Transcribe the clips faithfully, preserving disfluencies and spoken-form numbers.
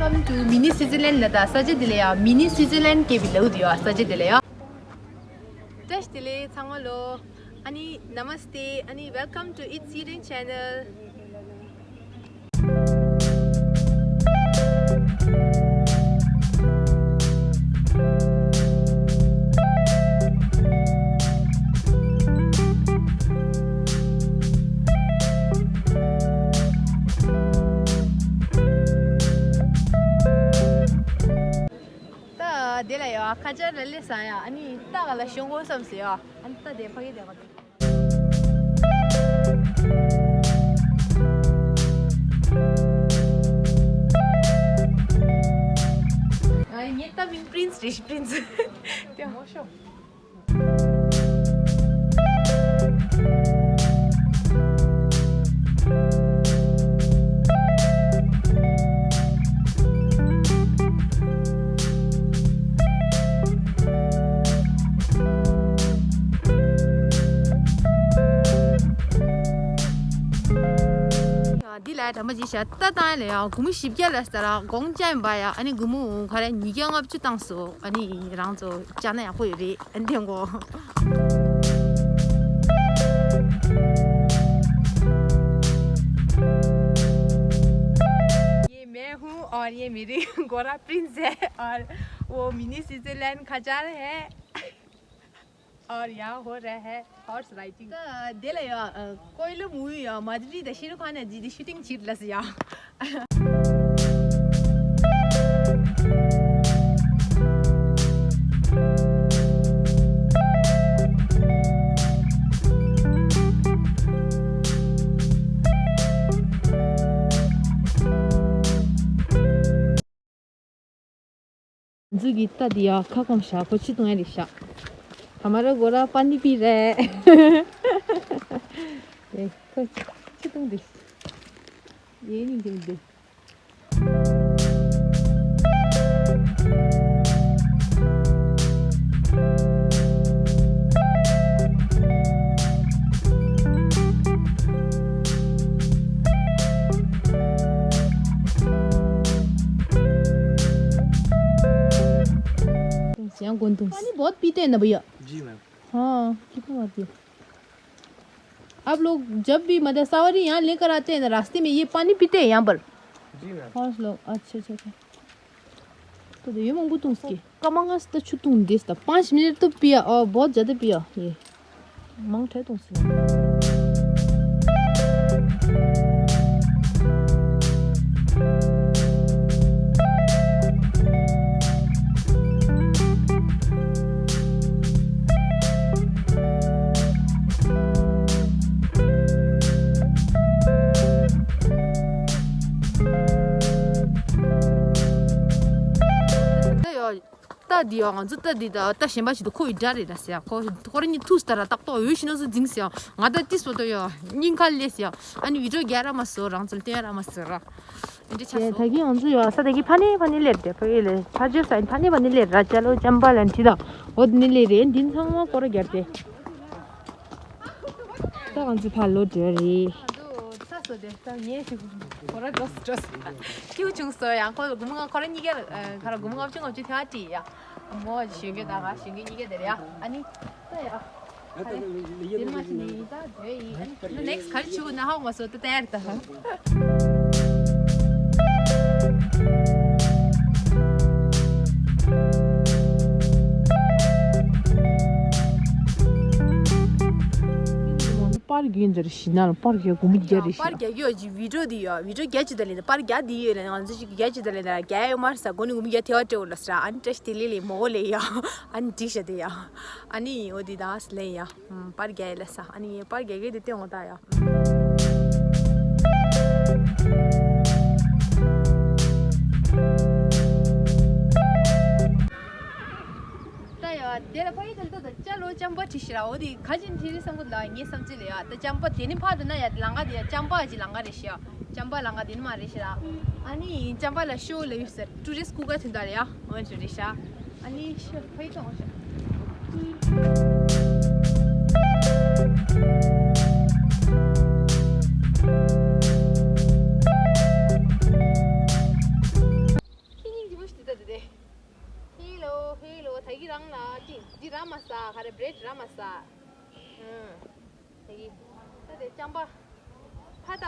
Welcome to Mini Switzerland ལ། ད་ས་ཆ་དེ་ལ་ཡ་Mini Switzerland ཀེ་བི་ལབ་འདུག་ཡ། ས་ཆ་དེ་ལ་ཡ། བཀྲ་ཤིས་བདེ་ལེགས་ཚང་མ་ལོ། ཨ་ནི་Namaste. ཨ་ནི་Welcome to It's Eating Channel. ད་དེ་ལ་ཡ་ཁ་ཆར་ལ་སླེབས་ས་ཡ། ཨ་ནི་ད་ག་ལ་ཤོང་གོ་བསམ་སོང་ཡ། ཨ་ནི་ད་དེ་ཕ་གི་དེ་ག་དེ། ཨ་ངའི་ལྟ་མིན་Prince རེད། Prince དེ་མོ་ཤོ། འདི་ལ་དྲ་མ་ཅིག་བཞག་ལྟ་བཏང་ཡ་ལ་ཡ། སྒོར་མོ་བཞི་བརྒྱ་ལ་ཟེར་ར་དགོངས་བཅག་ཡིན་པ་ཡ། ཨ་ནི་སྒོར་མོ་ག་རེ་ཉིས་བརྒྱ་ལྔ་བཅུ་བཏང་སོང་། ཨ་ནི་རང་ཚོ་བཅག་ན་ཡག་པོ་ཡོད་རེད། ཨ་ནི་དེ་གོ། ये मैं हूँ और ये मेरी गोरा प्रिंस है और वो मिनी स्विट्जरलैंड खच्चर है। और यहाँ हो रहा है हॉर्स राइडिंग। ད་དེ་ལ་ཡ་ཀོ་ཡི་ལོ་མུ་ཡ་མ་དི་རི་དང་ཤེ་རུ་ཁ་ན་ཇི་དི་ཤུ་ཊིང་བྱེད་ལ་སི་ཡ། ང་ཚོ་གི་རྟ་འདི་ཡ་ཁ་སྐོམ་ཤག་ཁོ་ཆུ་འཐུང་ཡ་རེད་ཤག हमारा गोरा पानी पी रहा है। ए, ཁོ་ཆུ་འཐུང་དེ། ये नहीं खेलते। पानी बहुत पीते हैं ना भैया? जी मैम। हाँ, कितना बात है। आप लोग जब भी मतलब सवारी यहाँ लेकर आते हैं ना, रास्ते में ये पानी पीते हैं यहाँ पर? जी मैम। हॉर्स लोग, अच्छा, अच्छा, अच्छा। तो ये मंगू तुम उसके। कमांगा से तो छुटुंग देस था। पाँच मिनट तो पिया और बहुत ज़्यादा पिया ये। मांग थे तुमसे। རྟ་འདི་ཡང་ང་ཚོ་རྟ་འདི་དང་རྟ་གཞན་པ་ཞིག་ཏུ་ཁོ་ཡི་དགྲ་རེད་ད་ཟེར་ཡ། ཁོ་ཁོ་རང་གཉིས་ཐུག་སྟེ་ར་ཏག་ཏོག་འོས་ཤིང་ནང་སུ་འཛིང་ཟེར་ཡ། ང་ད་ཏི་སོ་ཏོ་ཡ་སྙིང་ཁ་ལས་ཟེར་ཡ། ཨ་ནི་བི་ཌིའོ་རྒྱག་ར་མ་སོ། རང་ཚོ་ལ་སྟོན་ར་མ་སོ་ར། འདི་འདྲ་ཆགས་སོ། ད་གིན་ང་ཚོ་ཡ་ས་ད་གིན་ཕ་ནི་ཕ་ནི་ལེར་དེ་ཕ་ཡི་ལེ་ཕ་ཇོ་ས་ཕ་ནི་ཕ་ནི་ལེར་ར་ཅ་ལོ་ཅམ་པ་ལན་ཁྲི་དང་འོ་དི་ནི་ལེ་རེད། འདི་ཚང་མ་སྐོར་ར་རྒྱབ་སྟེ། ད་ང་ཚོ་ཕར་ལོག་འགྲོ་རེད། ཚ་སོ་དེ་ད་ངས་ཁོ་ར་འགྲོ་སོ་འགྲོ་སོ། སྐྱིད་ཆུང་སོ་ཡང་ཁོ་ལ་སྒོར་མོ་ང་ཁོ་ར་གཉིས་ཀ་ཁ་ར་སྒོར་མོ་ལྔ་བཅུ་ལྔ་བཅུ་ཐེངས་བྲིས་ཡ། མོ་གཞོན་སྐྱེས་ད་ག་གཞོན་སྐྱེས་གཉིས་ཀ་དེ་རེད་ཡ། ཨ་ནི་ད་ཡ། ཨ་ནི་དེ་མ་ཤི་ནི་ད་དེ་ཡི་ཨ་ནི་ནེག་སི་ག་རེ་བྱེད་དགོས་ན་ཧ་གོ་མ་སོང་ད་ད་ཡ་རེད་ད། པར་རྒྱག་འདིར་ཤི་ན་ལ་པར་རྒྱག་གོ་མི་རྒྱ་རེ་ཤི་པར་རྒྱག་ཡོད་ཅི་བི་ཌིའོ་འདི་ཡོད། བི་ཌིའོ་རྒྱག་ཅི་ད་ལེ་ད་པར་རྒྱག་འདི་ཡོད་ལེ། ང་ཚོ་ཅིག་རྒྱག་ཅི་ད་ལེ་ད་རྒྱག་ཡོད་མ་རེད་ས། གོ་ནི་གོ་མི་རྒྱ་ཐེ་བ་སྤྲད་འོ་ལ་ས། ཨ་ནི་བཀྲ་ཤིས་བདེ་ལེགས་ལེ་མོ་གོ་ལེ་ཡ། ཨ་ནི་འགྲིག་ཤ་དེ་ཡ། ཨ་ནི་འོ་འདི་ད་ལེ་ཡ། པར་རྒྱག་ཡ་ལ་ས། ཨ་ནི་པར་རྒྱག་གི་དེ་སྟོན་འོ་ད་ཡ། ད་ཡ་དེ་ལ་ཕ་ཡི་དལ་ད་ད་ཅ་ལོ་ཅམ་པ་ཁྲི་ཤི་ར་འོ་དེ་ཁ་ཅན་ཁྲི་རི་སང་གོ་ལ་ངའི་བསམ་ཚུལ་ལ་ཡ། ད་ཅམ་པ་དེ་ནི་ཕ་དུ་ན་ཡ་ལང་ག་དེ་ཡ་ཅམ་པ་ཅི་ལང་ག་རེ་ཤི་ཡ། ཅམ་པ་ལང་ག་དེ་ནི་མ་རེ་ཤི་ར། ཨ་ནི་ཅམ་པ་ལ་ཤོ་ལ་ཡུ་སར་ཊུ་རི་སི་ཊི་སྐུ་ག་ཐུན་ད་ལ་ཡ་འོ་ཅི་རེ་ཤ། ཨ་ནི་ཤོ་ཕ་ཡི་ཏོང་ཤ། ཧ་རེ་བྲེད་ར་མ་ས། ཨུམ། དེ་གི། ད་དེ་ཅམ་པ། ཕ་ད།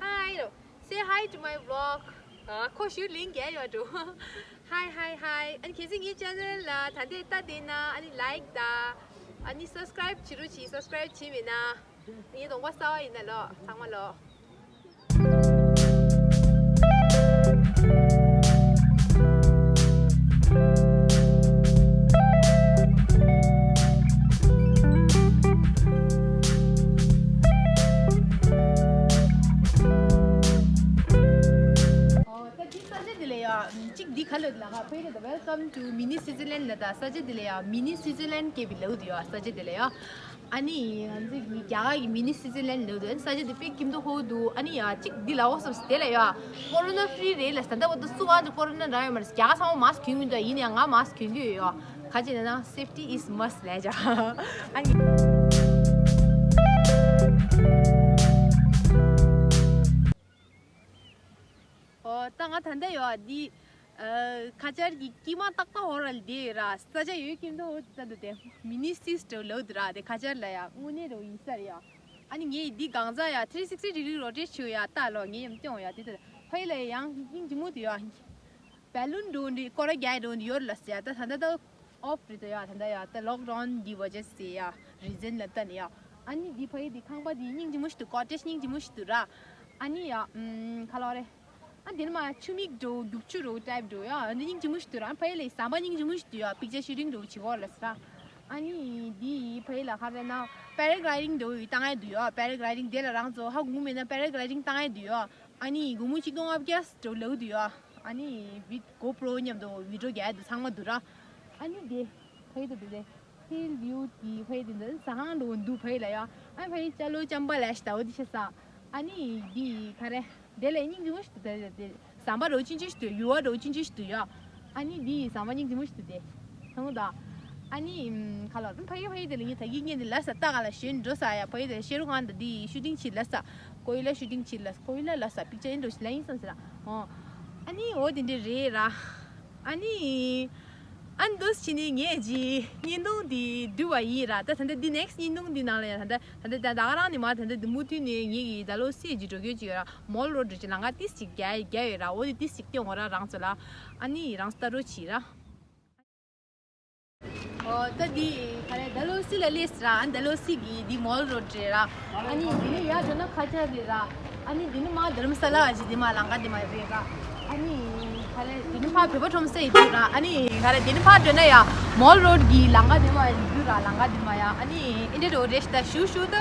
Hi རོ། Say hi to my vlog. ཨ་ཁོ་ཞུ་ལིང་ག་ཡོད་འགྲོ། Hi hi hi. ཨ་ནི་ཁྱེད་ཚོས་ངའི་channel ལ་ད་ལྟའི་ལྟ་བསྡད་ན་ཨ་ནི་like ད། ཨ་ནི་subscribe བྱེད་རོགས་གྱིས། Subscribe བྱེད་མེད་ན། ངའི་གདོང་པ་གསར་པ་ཡིན་ན་ལོ། ཚང་མ་ལོ། ཨོ། ད་འདི་ས་ཆ་འདི་ལ་ཡ། གཅིག་འདི་ག་ལ་ལ་ཧ་ཕེ་ད། Welcome to mini Switzerland ལ། ད་ས་ཆ་འདི་ལ་ཡ་mini Switzerland སྐད་པའི་ལབ་འདུག་ཡ། ས་ཆ་འདི་ལ་ཡ། ཨ་ནི་ང་ཚོ་གི་རྒྱ་གར་གྱི་mini Switzerland ལབ་འདུག་ཨ་ནི་ས་ཆ་འདི་དཔེ་སྐྱིད་མདོག་ཁ་པོ་འདུག་ཨ་ནི་ཡ་གཅིག་འདི་ལ་འོ་སོབ་དེ་ལ་ཡ། Corona free རེད་ལ། ད་ལྟ་བར་དུ་སུ་གང་ཚོ་Corona རག་ཡོད་མ་རེད། རྒྱ་གར་ཚང་མ་mask གྱོན་གྱི་འདུག་ཡིན་ཡང་ང་mask གྱོན་གྱི་ཡོད་ཡ། ག་ཅི་ན་ན་safety is must ལབ་ཅག་ཨ་ནི། ཨོ། ད་ང་ད་ལྟ་ཡོད་འདི། ཨ། ཁ་ཆར་གྱི་དཀྱིལ་མ་ཏག་ཏག་འོ་ར་ལ་བསྡད་ཡོད་ར། ས་ཆ་ཡོད་ཀྱི་འདུག་ད་འདུག་དེ་mini Swiss འདྲ་བོ་ལབ་འདུག་ར། དེ་ཁ་ཆར་ལ་ཡ་དངོས་གནས་འདྲ་བོ་ཡིན་ས་རེད་ཡ། ཨ་ནི་ངས་འདི་གང་ཟག་ཡ་three sixty degree rotate བྱེད་ཡ་ལྟ་ལོ། ངས་ཡང་སྟོན་ཡ་དེ་ལྟ་ཕ་ཡི་ལ་ཡང་སྙིང་རྗེ་མོ་དེ་ཡ། བལ་ལུན་འདྲ་བོ་འདི་སྐོར་ར་རྒྱག་འདྲ་བོ་འདི་ཡོད་ར་ལ་ཟེར་ཡ། ད་ད་ད་ད། Off རེད་དོ་ཡ། ད་ལྟ་ཡ་ད་lockdown གི་བ་ཇ་སི་ཡ་reason ལ་ལྟ་ནི་ཡ། ཨ་ནི་འདི་ཕ་ཡི་འདི་ཁང་པ་འདི་སྙིང་རྗེ་མོ་ཞིག་འདུག cottage སྙིང་རྗེ་མོ་ཞིག་འདུག་ར། ཨ་ནི་ཡ་ཨམ་ཁ་ལོ་རེ། ཨ་འདི་ནི་མ་ཆུ་མིག་འགྲོ་རྒྱུག་ཆུ་རོ་type འགྲོ་ཡ། ཨ་འདི་སྙིང་རྗེ་མོ་ཞིག་འདུག་ར། ཕ་ཡི་ལ་ཟམ་པ་སྙིང་རྗེ་མོ་ཞིག་འདུག་ཡ། picture shooting འགྲོ་བྱེད་གོ་ལ་ས། ཨ་ནི་འདི་ཕ་ཡི་ལ་ཁ་རེ་ན་paragliding འགྲོ་ཡི་བཏང་ཡ་འདུག་ཡ། paragliding དེ་ལ་རང་ཚོ་ཧ་གོ་མེད་ན་paragliding བཏང་ཡ་འདུག་ཡ། ཨ་ནི་སྒོར་མོ་གཅིག་སྟོང་ལྔ་བརྒྱ་འགྲོ་ལེའུ་འདུག་ཡ། ཨ་ནི་བི་GoPro མཉམ་དུ་video རྒྱག་ཡ་འདུག་ཚང་མ་འདུག་ར། ཨ་ནི་དེ། ཕ་ཡི་དུ་འདུག་དེ། Hill view དེ་ཕ་ཡི་དེ་འདི་ཟ་ཁང་འགྲོ་འདུག་ཕ་ཡི་ལ་ཡ། ཨ་ནི་ཕ་ཡི་ཅ་ལོ་ཅམ་པ་ལ་ཤི་ད་འོ་དེ་ཤི་ས། ཨ་ནི་དེ་ག་རེ། དེ་ལ་སྙིང་རྗེ་མོ་ཞིག་འདུག་དེ་དེ་ཟམ་པ་རོ་ཅིན་ཅི་ཞིག་འདུག་ཡུ་བ་རོ་ཅིན་ཅི་ཞིག་འདུག་ཡ། ཨ་ནི་འདི་ཟམ་པ་སྙིང་རྗེ་མོ་ཞིག་འདུག་དེ། ཐང་ད། ཨ་ནི་ཁ་ལོ་ཕ་ཡི་ཕ་ཡི་དེ་ལ་ངས་ད་གི་ངས་འདི་ལ་ས་ལྟ་ག་ལ་ཞོན་འགྲོ་ས་ཡ། ཕ་ཡི་དེ་ཤེ་རུ་ཁང་ད་འདི་shooting བྱེད་ལ་ས། ཀོ་ཡི་ལ་shooting བྱེད་ལ་ཀོ་ཡི་ལ་ལ་ས་picture འདྲ་ཞིག་ལ་ཡིན་སམ་ཟེར་ར། ཨོ། ཨ་ནི་འོ་དེ་འདྲ་རེད་ར། ཨ་ནི། ཨ་ནི་འདུག་སེ་བྱས་ནས་ངས་ཀྱི་བརྙན་ཐུང་འདི་བསྡུས་པ་ཡིན་ར། ད་ད་ལྟ་འདི་next བརྙན་ཐུང་འདི་ནང་ལ་ཡང་ད་ལྟ་ད་ལྟ་ད་ག་རང་ནས་མ་ད་ལྟ་འདི་མུ་མཐུད་ནས་ངས་ཀྱི་ད་ལོ་སི་ཀྱི་འགྲོ་སྐྱོད་ཅིག་ཡོད་ར། Mall Road འགྲོ་ཅིག་ལམ་ཁ་ཏིས་ཅིག་རྒྱག་རྒྱག་ཡོད་ར། འོ་དེ་ཏིས་ཅིག་སྟོན་འོ་ར་རང་ཚོ་ལ། ཨ་ནི་རང་ཚོ་ལྟ་རོགས་བྱེད་ར། ཨོ། ད་འདི་ག་རེ་ད་ལོ་སི་ལ་སླེབས་ར། ཨ་ད་ལོ་སི་གི་འདི་Mall Road རེད་ར། ཨ་ནི་འདི་ནས་ཡར་འགྲོ་ན་ཁ་ཆར་རེད་ར། ཨ་ནི་འདི་ནས་མར་དྷ་རམ་ས་ལ་ཨ་ཅི་འདི་མར་ལམ་ཁ་འདི་མར་རེད་ར། ཨ་ནི་ག་རེ་འདི་ནས་ཕར་བོད་པ་ཁྲོམ་ས་ཡི་འདུག་ར། ཨ་ནི་ག་རེ་འདི་ནས་ཕར་འགྲོ་ན་ཡ་Mall Road གི་ལམ་ཁ་འདི་མར་འདུག་ར། ལམ་ཁ་འདི་མར་ཡ། ཨ་ནི་ཨིན་ཌི་ཡ་འགྲོ་རེད་ཤི་ད་ཞུ་ཞུ་ད།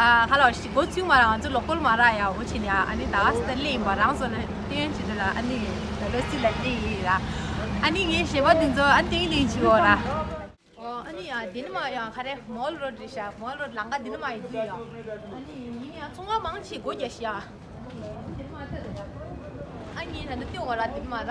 ཨ་ཁ་ལོ་ཤི་གོ་ཚུགས་མ་ར། ང་ཚོ་local མ་ར་ཡ། འོ་ཆི་ནི་ཡ། ཨ་ནི་ད་ག་སི་ད་ལེ་ཡིན་པ་རང་ཚོ་ལ་སྟོན་ཅི་ད་ལ། ཨ་ནི་ད་ལོ་སི་ལ་ལེ་ཡིན་ར། ཨ་ནི་ངའི་གཞས་པ་འདི་ཚོ་ཨ་ནི་ཏིང་ཏིང་བྱེད་འོ་ར། ཨོ། ཨ་ནི་ཡ་འདི་ནི་མ་ཡ་ག་རེ་Mall Road རེད་ཤག Mall Road ལམ་ཁ་འདི་ནི་མ་ཡི་འདི་ཡ། ཨ་ནི་ཡིན་ཡ་ཚོང་ཁང་མང་ཆེ་སྒོ་རྒྱག་ཤག་ཨ་ནི་ད་ནི་ཏི་འོ་ར་འདི་ནི་མ་ར།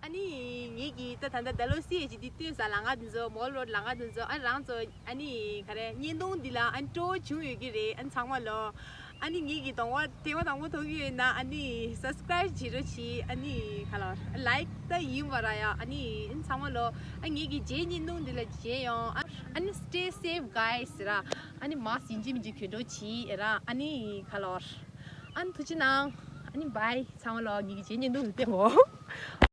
ཨ་ནི་ངེད་ཀྱིས་ད་ད་ལྟ་ད་ལོ་སི་ཨེ་ཅི་འདི་སྟོན་ས་ལམ་ཁ་འདི་ཚོ་Mall Road ལམ་ཁ་འདི་ཚོ་ཨ་རང་ཚོ་ཨ་ནི་ག་རེ་བརྙན་ཐུང་འདི་ལ་ཨ་ནི་སྤྲོ་བོ་བྱུང་ཡོད་ཀྱི་རེད། ཨ་ནི་ཚང་མ་ལོ། ཨ་ནི་ངེད་ཀྱི་གདོང་པ་དེ་བ་དང་པོ་མཐོང་གི་ཡོད་ན་ཨ་ནི་subscribe བྱེད་རོགས་གྱིས། ཨ་ནི་ག་ལ་like ད་ཡིན་པ་ར་ཡ། ཨ་ནི་ཨ་ནི་ཚང་མ་ལོ། ཨ་ངེད་ཀྱི་རྗེས་བརྙན་ཐུང་འདི་ལ་མཇལ་ཡོང་། ཨ་ནི་stay safe guys ཟེར་ར། ཨ་ནི་mask ཡིན་གཅིག་མིན་གཅིག་གྱོན་རོགས་གྱིས་ར། ཨ་ནི་ག་ལ་ཨ་ནི་ཐུགས་རྗེ་གནང་། ཨ་ནི་bye ཚང་མ་ལོ། ངེད་ཀྱི་རྗེས་བརྙན་ཐུང་འདི་བལྟས་འོ།